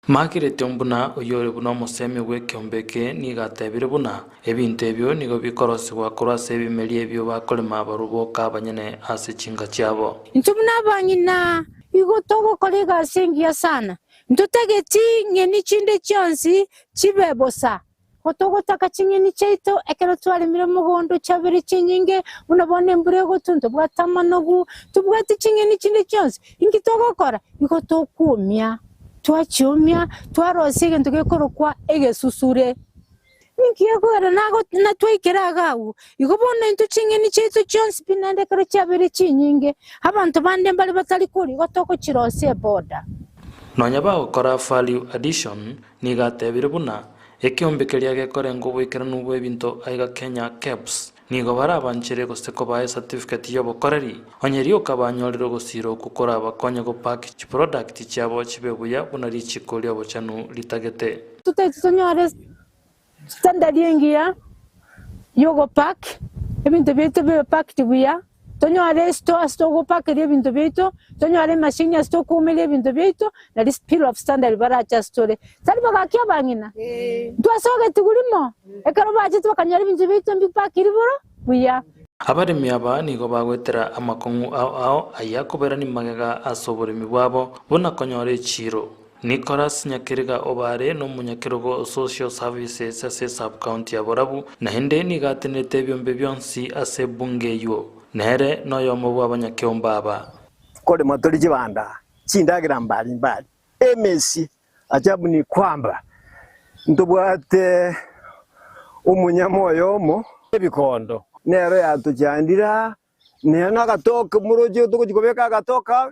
Margaret buna oyore buna omosemi bw'ekeombe eke nigo atebire buna ebinto ebio nigo bikorosigwa korwa ase ebimeri ebio bakorema barabwo boka abanyene ase chinka chiabo. Intwe buna abang'ina igo togokora egasi engiya sana, ntotageti ng'eni chinde chionsi chibe bosa. Gotogotaka ching'eni chiaito ekero twaremire mogondo chiabere chinyinge, buna bono embura egotwa ntobwate amanogu, tobwate ching'eni chinde chionsi. Inki togokora? Igo tokwomia, twachiomia, twarosia egento gekorokwa egesusure. Ninki gekogera nago natwaikera iga agwo? Igo bono intwe ching'eni chiaito chionsi pi naende ekero chiabeire chinyinge, abanto bande mbare batari koria, igo togochirosia eboda. Nonya bagokora value addition, Nigo atebire buna, Ekeombe keria gekorenga oboikeranu bw'ebinto aiga Kenya, KEBS, nigo barabanchere gose kobaa esatifiketi y'obokoreri, onye rioka banyorire ogosiira okwo korabakonye gopaki chiproduct chiabo chibe buya buna richiko ri'obochenu ritagete. Totaete tonyore standard engiya y'ogopack ebinto biaito bibe packed buya. Tonyore esito ase togopakeria ebinto biaito, tonyore emashini ase tokoumeria ebinto biaito, nario Bureau of Standard barache ase tore. Tari bagaki abang'ina? Ntwasogetigwe rimo, ekero bachete bakanyora ebinto biaito mbipakiri boro buya. Abaremi aba nigo bagoetera amakong'u ao ao ayio akobairania magega ase oboremi bwabo, buna konyora echiiro. Nicholas Nyakeriga Obare nomonyakerogo o Social Services ase esub-county ya Borabu, naende nigo atenerete ebiombe bionsi ase ebunge eyio. Nere noyomo bw'abanyakeombe aba. Korema tori chibanda, chindagera mbari mbari, emesi ajabu ni kwamba ntobwate omonyama oyomo. Ebikondo nero yatochandire aa, nere nagatoke moroche togochia kobeka agatoke aa.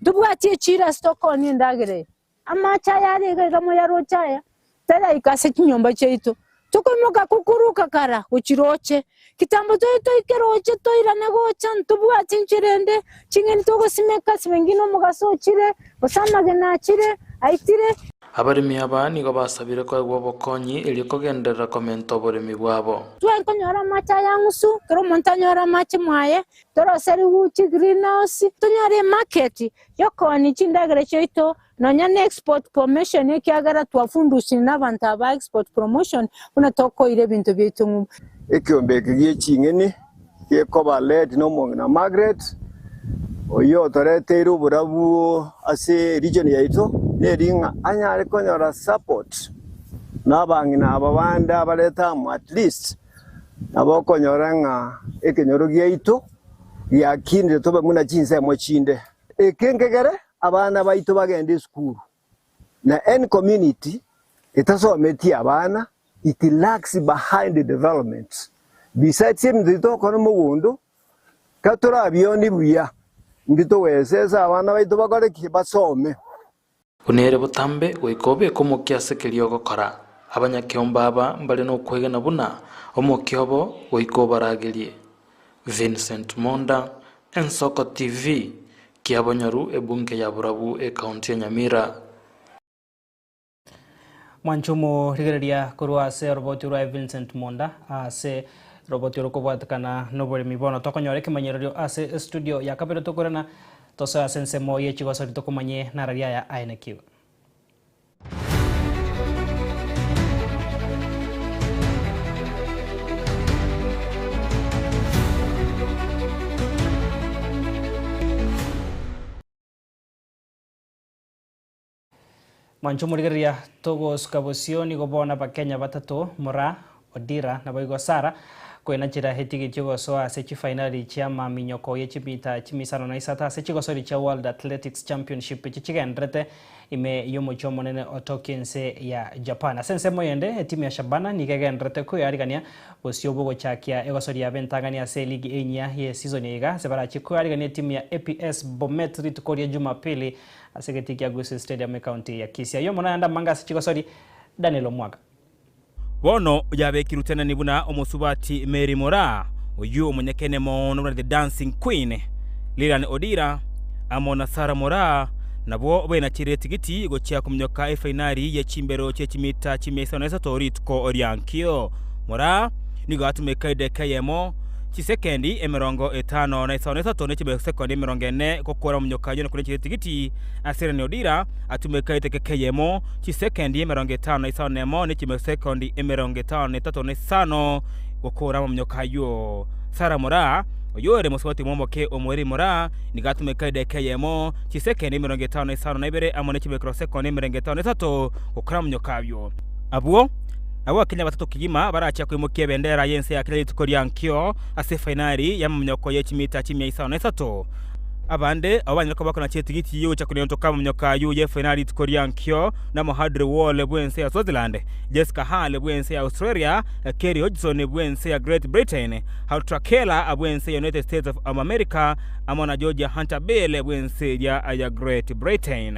Ntobwati echiira ase tokoonia endagera eye. Amache aya are iga iga moyaroche aya, taraika ase chinyomba chiaito. Tokoimoka kokoruka kara gochia roche. Kitambo toye toike roche toirane gocha, ntobwati enchera ende, ching'eni togosimeka ase bengine omogaso ochire, gose amagena achire, aitire. Abaremi aba nigo basabire koegwa obokonyi erio kogenderera komenta oboremi bwabo. Tware konyora amache aya ang'usu, kera omonto anyore amache mwaye, Toroserigwe chigreenhouse, tonyore emarket yokoonia chindagera chiaito, nonya ne export promotion ekiagera twafundusire na abanto aba export promotion buna tokoira ebinto biaito ng'umbu. Ekeombe eke gie ching'eni gekoba led nomong'ina Margaret, oyio otoreteire oborabu ase region yaito, neri ng'a anyare konyora support na abang'ina aba bande abarete amo at least Nabo okonyora ng'a ekenyoro giaito giakinire tobe buna chinsemo chinde. Eke nkegere abana baito bagende esukuru, na any community etasometie abana it lags behind development. Besides ebinto ebi togokora mogondo, katorabionie buya, mbitogwesesa abana baito bakore ki? Basome. Buna ere botambe goika obeke omokia ase keria ogokora. Abanyakeombe aba mbare nokwegena buna omokia obo goika obaragerie. Vincent Monda, Ensoko TV, Kiabonyoru ebunge ya Borabu ecounty ya Nyamira. Mwanche omorigereria korwa ase oroboti rwaye Vincent Monda ase roboti orokobwatekana noboremi bono tokonyora ekemanyererio ase estudio ya kabere tokorana. Tosoe ase ensemo ye chigosori tokomanye narari aya aenekiwe. Mwanche omorigereria togosuka bosio nigo bono abakenya batato Moraa, Odira naboigo Sarah koenachera etigiti ogosoa ase chifainali chi'amaminyoko ye chimita chimisano na isato ase chigosori chia World Athletics Championship echi chigendererete ime y'omochie omonene o Tokyo ense ya Japan. Ase ensemo eyende etimu ya Shabana nigo egendererete koearigania bosio bw'ogochakia egosori yabo entang'ani ase eligi enyia ye season eye iga ase barachie koearigania etimu ya APS Bomet rituko ria Jumapili Ase egetii kia Gusii Stadium ecounty ya Kisii. Ayio mono ayande amange ase chigosori, Daniel Omwaga. Bono yabekirwe tenani buna omosubati Mary Moraa, oyio omonyekene mono buna The Dancing Queen, Lilian Odira, amo na Sarah Moraa nabwo benachire etigiti gochia kominyoka efainari ye chimbero chie chimita chimia isano na isato rituko ria nkio. Moraa nigo atumeka edeka eyemo Chisekendi 53 ne chisekondi 40 gokora omonyoka oyio kore chitigiti ase Lilian Odira atumeka etekeka eyemo chisekendi 51 ne chisekondi 53 gokora omonyoka ayio. Sarah Moraa oyio ore mosubati bw'omoke o Mweri Moraa nigo atumeka edeka eyemo chisekendi 52 amo ne chimicrosekondi 53 gokora omonyoka ayio. Abwo Nabo Abakenya batato kegima barachia koimokia ebendera y'ense ya Kenya rituko ria nkio ase efainari y'amaminyoko ye chimita chimia isano na isato. Abande abwo banyare koba konacha etigiti y'ogocha konentoka amaminyoko ayio y'efainari rituko ria nkio na Mohadri Wall bw'ense ya Swaziland, Jessica Hall bw'ense ya Australia, Kerry Hodgson bw'ense ya Great Britain, Haltra Keller bw'ense ya United States of America amo na Georgia Hunter Bale bw'ense eria ya Great Britain.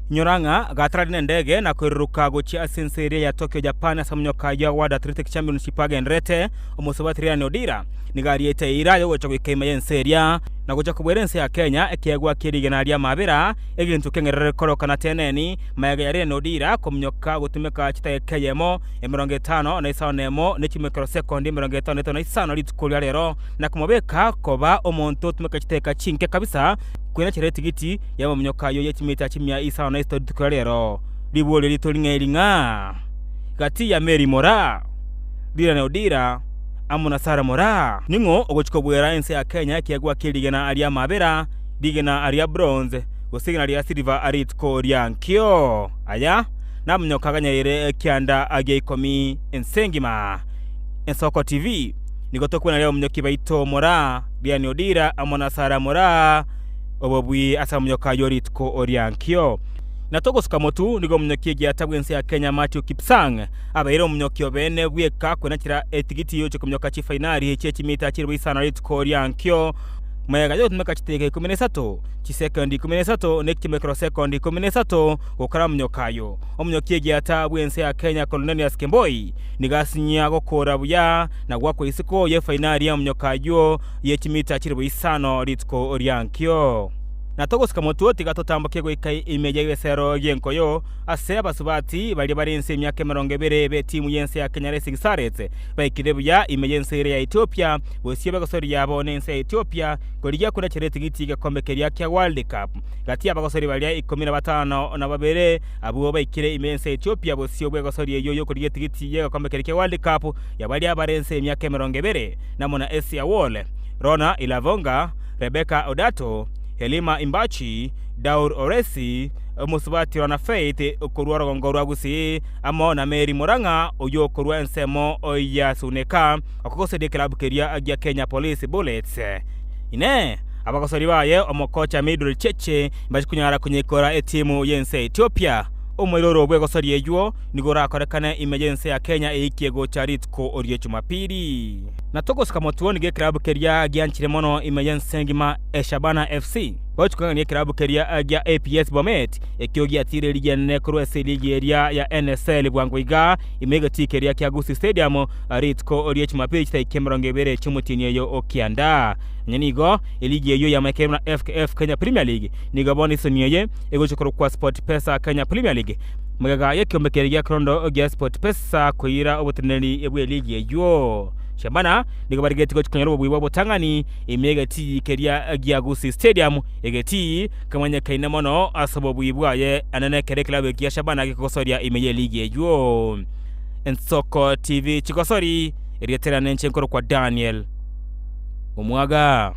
Inyora ng'a gatarari nendege na koiruruka gochia ase ense eria ya Tokyo, Japan ase omonyoka ya World Athletic Championship agendererete, omosubati Lilian Odira nigo ariete eira y'ogocha goika ime y'ense eria na gocha kobuera ense ya Kenya ekeegwa kie rigena ri'amabera, egento keng'erere korokana teneni magega ya Lilian Odira kominyoka gotumeka chidageka eyemo, 51 ne chimekero sekondi 55 rituko ria rero na komobeka koba omonto otumeka chidageka chinke kabisa Kwenachera etigiti y'amaminyoka ayio ye chimita chimia isano na isato rituko ria rero. Riborio rito ring'ai ring'a, Gati ya Mary Moraa, Lilian Odira, amo na Sarah Moraa, ning'o ogochia kobuera ense ya Kenya ekeegwa kie rigena ria amabera, rigena ria bronze, gose rigena ria silver rituko ria nkio? Aya naminyoka aganyereire ekianda gia ikomi ense engima. Ensoko TV. Nigo tokwenaria abamonyoki baito Moraa, Lilian Odira, amo na Sarah Moraa obobui ase abamonyoka ayio rituko ria nkio. Na togosuka motu, nigo omonyoki egiata bw'ense ya Kenya Mathew Kipsang abeire omonyoki obeene bweka kwenachera etigiti yochia komonyoka chifainari chie chimita chilifu isano rituko ria nkio magega yogotumeka chidakika 13, chisekondi 13 ne chimicrosekondi 13 gokora amonyoka ayio. Omonyoki egiata bw'ense ya Kenya Cornelius Kemboi nigo asinyia gokora buya na goakwa isiko y'efainari y'amonyoka ayio ye chimita chilifu isano rituko ria nkio. Na togosika motwe tiga totamboke goika ime y'egesero gi'enkoyo, ase abasubati baria bare inse emiaka 20 b'etimu y'ense ya Kenya Racing Starlets baikire buya ime y'ense eria ya Ethiopia bosio b'egosori yabo n'ense ya Ethiopia korigia kunachera etigiti y'egekombe keria kia World Cup. Gati y'abagosori baria 52 abwo baikire ime y'ense ya Ethiopia bosio bw'egosori eyio y'okorigia etigiti y'egekombe keria kia World Cup ya baria bare inse y'emiaka 20 namo na Asia Wall, Rona Ilavonga, Rebecca Odato, Helima Imbachi, Daur Oresi, omosubati Rona Faith okorwa orogongo rwa Gusii, amo na Mary Murang'a oyio okorwa ensemo ya Suneka okogoseria ekelabu keria gia Kenya Police Bullets. Inee! Abagosori baye omokocha Mildred Cheche mbache konyara konyekora etimu y'ense ya Ethiopia? Omoiroro bw'egosori eyio nigo orakorekane ime y'ense ya Kenya eikie gocha rituko rie Jumapili. Na togosuka motwe nigo ekerabu keria gianchire mono ime y'ense engima Shabana FC gochia kong'ania ekerabu keria gia APS Bomet ekio giatiire rigianene korwa ase eligi eria ya NSL bwango iga ime y'egetii keria kia Gusii Stadium rituko rie Jumapili chitariki 20 chi'omotienyi oyo o kianda. Nonya nigo eligi eyio yamaikeire buna FKF Kenya Premier League nigo bono esoni eye egochia korokwa SportPesa Kenya Premier League magega y'ekiombe keria gia Krondo gia SportPesa koira oboteneneri bw'eligi eyio. Shabana nigo barigetie gochia konyora obobui bw'obotang'ani ime y'egetii keria gia Gusii Stadium, egetii kemanyekaine mono ase obobui bwaye ande nekero eklabu eki gia Shabana gekogosoria ime y'eligi eyio. Ensoko TV chigosori, erieta riane inche nkorokwa Daniel Omwaga.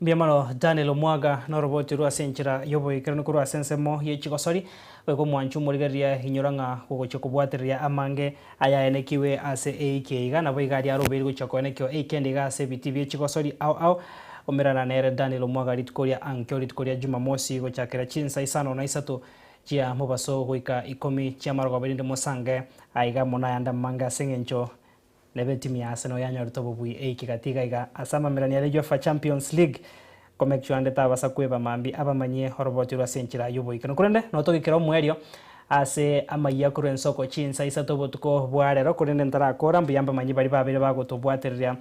Mbuya mono Daniel Omwaga noroboti rwa ase enchera y'oboikeranu korwa ase ensemo ye chigosori, goika omwancho omorigereria inyora ng'a gogochia kobwatereria amange ayaenekiwe ase eiki eye iga nabo iga aria arobeire gochia koenekio eiki ende iga ase ebitii bie chigosori ao ao omerana nere Daniel Omwaga rituko ria ankio rituko ria Jumamosi gochakera chinsa isano na isato chia mobaso goika ikomi chi'amarogoba erinde mosange aiga amo nayande amange ase eng'encho Nebe etimu ya Arsenal yanyorete obobui eiki gati iga iga ase amamerani aria UEFA Champions League ko make sure ande tabasa kweba mambia abamanyie oroboti rwe ase enchera y'oboikeranu. Korende notogikera omoerio ase amayia korwa ensoko chinsa isato obotuko bwa rero korende ntarakora mbuya mbamanyi baria babeire bagotobwatereria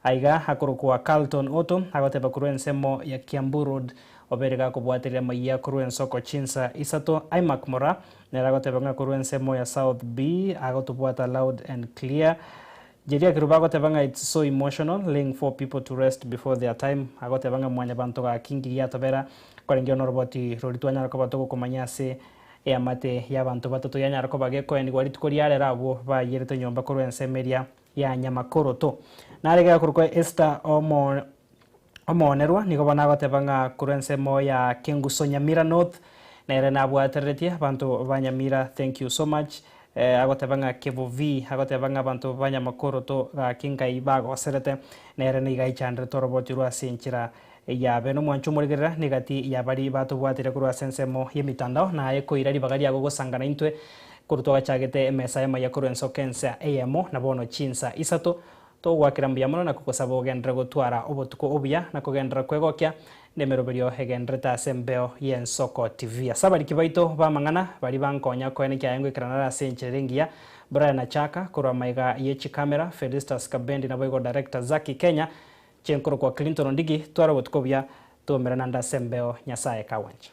aiga akorokwa Carlton Otto agoteba korwa ensemo ya Kiambu Road Obeire gakobwateria amayia korwa ensoko chinsa isato. Imac Moraa nere agoteba ng'a korwa ensemo ya South B agotobwata loud and clear. Jeria Kerubo agoteba ng'a it's so emotional laying for people to rest before their time. Agoteba ng'a mwanyabanto gaki ngiya atobera korengeo noroboti rori twanyara koba togokomanya ase eamate y'abanto batato yanyara koba gekoenigwa rituko ria rero abwo bayierete nyomba korwa ensemo eria ya Nyamakoroto. Nare gakorokwa Esther omo Omoonerwa nigo bono agoteba ng'a korwa ensemo ya Kenguso Nyamira North nere nabwatereretie abanto ba Nyamira thank you so much agoteba ng'a Kevovi agoteba ng'a abanto ba Nyamakoroto gaki ngai bagoserete nere nigo aichanderete oroboti rwa ase enchera yabe nomwancho omorigerera negati ya baria batobwatire korwa ase ensemo y'emitandao naye koira ribaga riago gosangana intwe korwa twagachagete emesa y'amaiga korwa ensoko ensa eyemo na bono chinsa isato Togoakera mbuya mono na kogosaba ogenderere gotwara obotuko obuya na kogenderera kwegokia nemeroberio egendererete ase embeo y'Ensoko TV. Ase abariki baito b'amang'ana baria bankonya koenekia aye ngoikerana nare ase enchera ere engiya, Brian Achaka korwa maiga ye chikamera, Felistus Kabendi naboigo Director Zacky Kenya, Chenkorokwa Clinton Ondigi, twara obotuko obuya, toumerane ande ase embeo Nyasaye kagwancha.